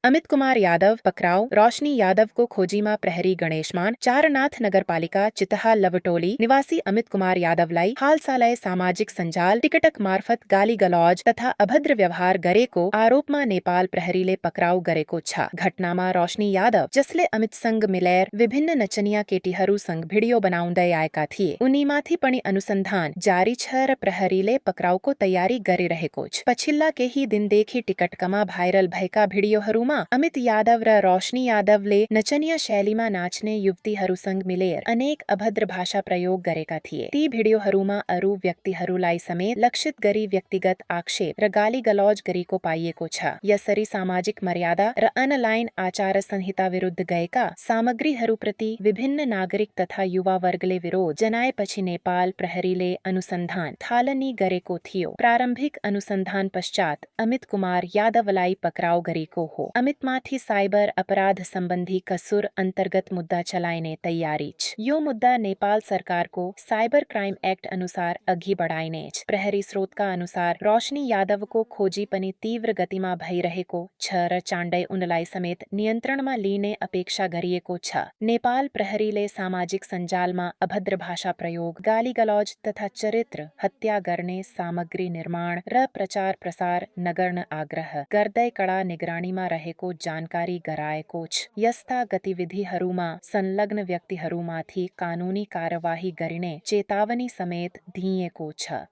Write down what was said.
अमित कुमार यादव पकराव, रोशनी यादव को खोजीमा प्रहरी गणेशमान, चारनाथ नगरपालिका चितहा लवटोली निवासी अमित कुमार यादव लाई हाल सालय सामाजिक संजाल टिकटक मार्फत गाली गलौज तथा अभद्र व्यवहार गरे को आरोपमा नेपाल प्रहरीले पकराउ गरेको छ। घटनामा रोशनी यादव जसले अमित संग मिलेर विभिन्न नचनिया केटीहरू संग भिडियो बनाउँदै आएका थिए, उनीमाथि पनि अनुसन्धान जारी छ र प्रहरीले पक्राउको तयारी गरिरहेको छ। पछिल्ला केही दिनदेखि टिकटकमा भाइरल भएका भिडियोहरूमा अमित यादव र रोशनी यादवले नचनिया शैलीमा नाच्ने युवतीहरूसँग मिलेर अनेक अभद्र भाषा प्रयोग गरेका थिए। ती भिडियोहरूमा अरू व्यक्तिहरूलाई समेत लक्षित गरी व्यक्तिगत आक्षेप र गाली गलौज गरेको पाइएको छ। यसरी सामाजिक मर्यादा र अनलाइन आचार संहिता विरुद्ध गएका सामग्रीहरूप्रति विभिन्न नागरिक तथा युवा वर्गले विरोध जनाएपछि नेपाल प्रहरीले अनुसन्धान थालनी गरेको थियो। प्रारम्भिक अनुसन्धान पश्चात अमित कुमार यादवलाई पक्राउ गरेको हो। अमितमाथि साइबर अपराध सम्बन्धी कसुर अन्तर्गत मुद्दा चलाइने तयारी छ। यो मुद्दा नेपाल सरकारको साइबर क्राइम एक्ट अनुसार अघि बढाइनेछ। प्रहरी स्रोतका अनुसार रोशनी यादवको खोजी पनि तीव्र गतिमा भइरहेको छ र चाँडै उनलाई समेत नियन्त्रणमा लिने अपेक्षा गरिएको छ। नेपाल प्रहरीले सामाजिक सञ्जालमा अभद्र भाषा प्रयोग, गाली गलौज तथा चरित्र हत्या गर्ने सामग्री निर्माण र प्रचार प्रसार नगर्न आग्रह गर्दै कडा निगरानीमा रहेको जानकारी गराएको छ। यस्ता गतिविधिहरूमा संलग्न व्यक्तिहरूमाथि कानूनी कार्यवाही गरिने चेतावनी समेत दिइएको छ।